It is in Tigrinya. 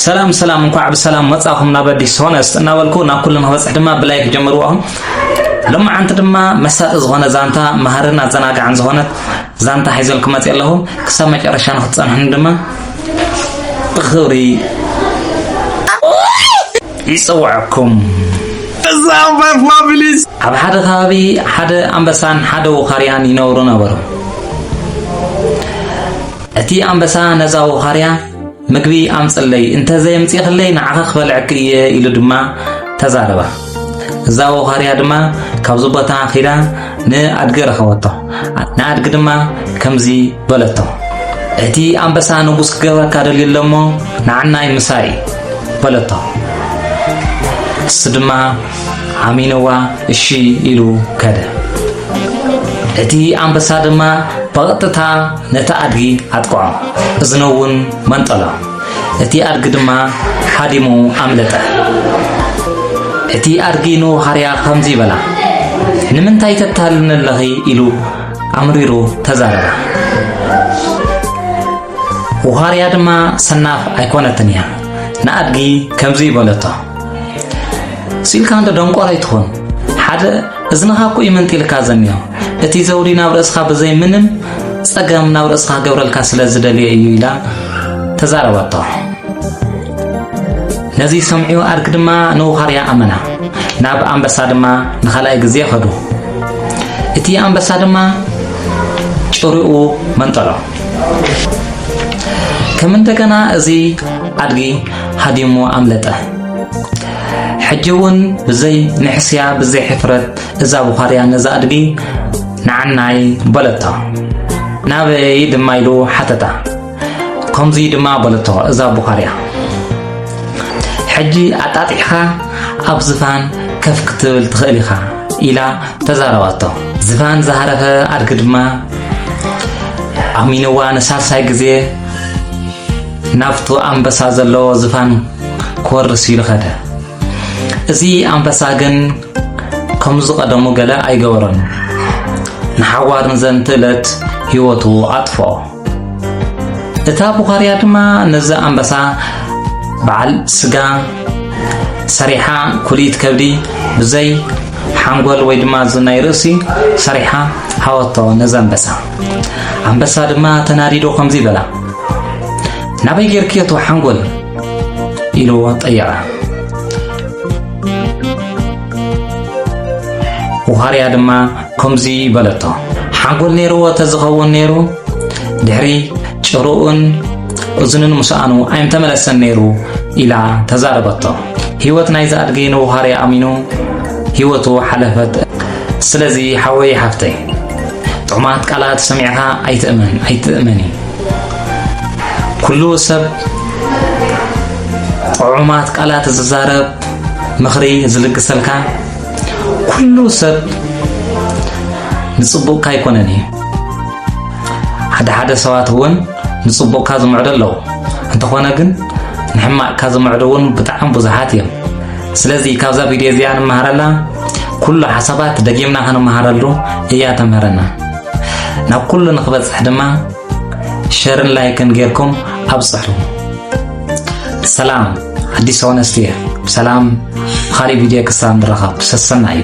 ሰላም ሰላም፣ እንኳዕ ብሰላም መጻኹም ናብ ኣዲስ ሆነስት እናበልኩ ናብ ኩሉ ንክበጽሕ ድማ ብላይክ ጀምርዎ። ሎማዓንቲ ድማ መሳጢ ዝኾነ ዛንታ፣ መሃርን ኣዘናጋዕን ዝኾነት ዛንታ ሒዘልኩም መጽእ ኣለኹ። ክሳብ መጨረሻ ንክትጸንሑኒ ድማ ብኽብሪ ይጽውዐኩም። እዛ ኣንባይ ፋሚሊስ ኣብ ሓደ ከባቢ ሓደ ኣንበሳን ሓደ ውኻርያን ይነብሩ ነበሩ። እቲ ኣንበሳ ነዛ ውኻርያ፣ "ምግቢ ኣምጽለይ፣ እንተ ዘየምጺኽለይ ንዓኺ ክበልዐኪ እየ" ኢሉ ድማ ተዛረባ። እዛ ውኻርያ ድማ ካብዚ ቦታ ኺዳ ንኣድጊ ረኸበቶ። ንኣድጊ ድማ ከምዚ በለቶ፣ "እቲ ኣንበሳ ንጉስ ክገብረካ ደልዩ ኣሎ እሞ ንዓናይ ምሳይ" በለቶ። እሱ ድማ ኣሚንዋ እሺ ኢሉ ከደ። እቲ ኣንበሳ ድማ ብቐጥታ ነቲ ኣድጊ ኣጥቅዖ፣ እዝኑ እውን መንጠሎ። እቲ ኣድጊ ድማ ሃዲሙ ኣምለጠ። እቲ ኣድጊ ንውኻርያ ከምዚ በላ፣ "ንምንታይ ተታልልኒ ኣለኺ?" ኢሉ ኣምሪሩ ተዛረባ። ውኻርያ ድማ ሰናፍ ኣይኮነትን እያ። ንኣድጊ ከምዚ በለቶ፣ "ስኢልካ እንዶ ደንቆሮ ኣይትኹን። ሓደ እዝንኻ እኮ እዩ መንጢልካ ዘኒሆ። እቲ ዘውዲ ናብ ርእስኻ ብዘይ ምንም ጸገም ናብ ርእስኻ ክገብረልካ ስለ ዝደልየ እዩ" ኢላ ተዛረበቶ። ነዚ ሰምዑ ኣድጊ ድማ ንውኻርያ ኣመና። ናብ ኣንበሳ ድማ ንኻልኣይ ግዜ ኸዱ። እቲ ኣንበሳ ድማ ጭርኡ መንጠሎ። ከም እንደገና እዚ ኣድጊ ሃዲሙ ኣምለጠ። ሕጂ እውን ብዘይ ንሕስያ፣ ብዘይ ሕፍረት እዛ ውኻርያ ነዛ ኣድጊ፣ "ንዓናይ" በለቶ። "ናበይ ድማ?" ኢሉ ሓተታ። ከምዚ ድማ በለቶ እዛ ውኻርያ፣ "ሕጂ ኣጣጢዕኻ ኣብ ዝፋን ከፍ ክትብል ትኽእል ኢኻ" ኢላ ተዛረባቶ። ዝፋን ዝሃረፈ ኣድጊ ድማ ኣሚንዋ ንሳልሳይ ግዜ ናብቱ ኣንበሳ ዘለዎ ዝፋን ክወርስ ኢሉ ኸደ። እዚ ኣንበሳ ግን ከም ዝቐደሙ ገለ ኣይገበሮን። ንሓዋር ንዘንትእለት ህይወቱ ኣጥፍኦ። እታ ውኻርያ ድማ ነዚ ኣንበሳ በዓል ስጋ ሰሪሓ፣ ኩሊት ከብዲ ብዘይ ሓንጎል ወይ ድማ እዚ ናይ ርእሲ ሰሪሓ ሃበቶ ነዚ ኣንበሳ። ኣንበሳ ድማ ተናዲዶ ከምዚ በላ፣ "ናበይ ጌርክዮ እቲ ሓንጎል?" ኢሉ ጠየቓ። ውኻርያ ድማ ከምዚ በለቶ፣ "ሓንጎል ነይርዎ ተዝኸውን ነይሩ፣ ድሕሪ ጭርኡን እዝኑን ምስኣኑ ኣይምተመለሰን ነይሩ" ኢላ ተዛረበቶ። ህይወት ናይዚ ኣድጊ ንውኻርያ ኣሚኑ ህይወቱ ሓለፈት። ስለዚ ሓወይ ሓፍተይ፣ ጥዑማት ቃላት ሰሚዕኻ ኣይትእመን፣ ኣይትእመኒ። ኩሉ ሰብ ጥዑማት ቃላት ዝዛረብ፣ ምኽሪ ዝልግሰልካ፣ ኩሉ ሰብ ንጽቡቕካ ኣይኮነን እዩ። ሓደ ሓደ ሰባት እውን ንጽቡቕካ ዝምዕዱ ኣለዉ። እንተኾነ ግን ንሕማቕካ ዝምዕዱ እውን ብጣዕሚ ብዙሓት እዮም። ስለዚ ካብዛ ቪድዮ እዚኣ ንመሃረላ፣ ኩሉ ሓሳባት ደጊምና ክንመሃረሉ እያ ተምህረና። ናብ ኩሉ ንኽበጽሕ ድማ ሸርን ላይክን ጌርኩም ኣብጽሑ። ሰላም፣ ኣዲስ ሆነስት እየ። ብሰላም ብኻሊእ ቪድዮ ክሳብ ንራኸብ፣ ሰሰናዩ።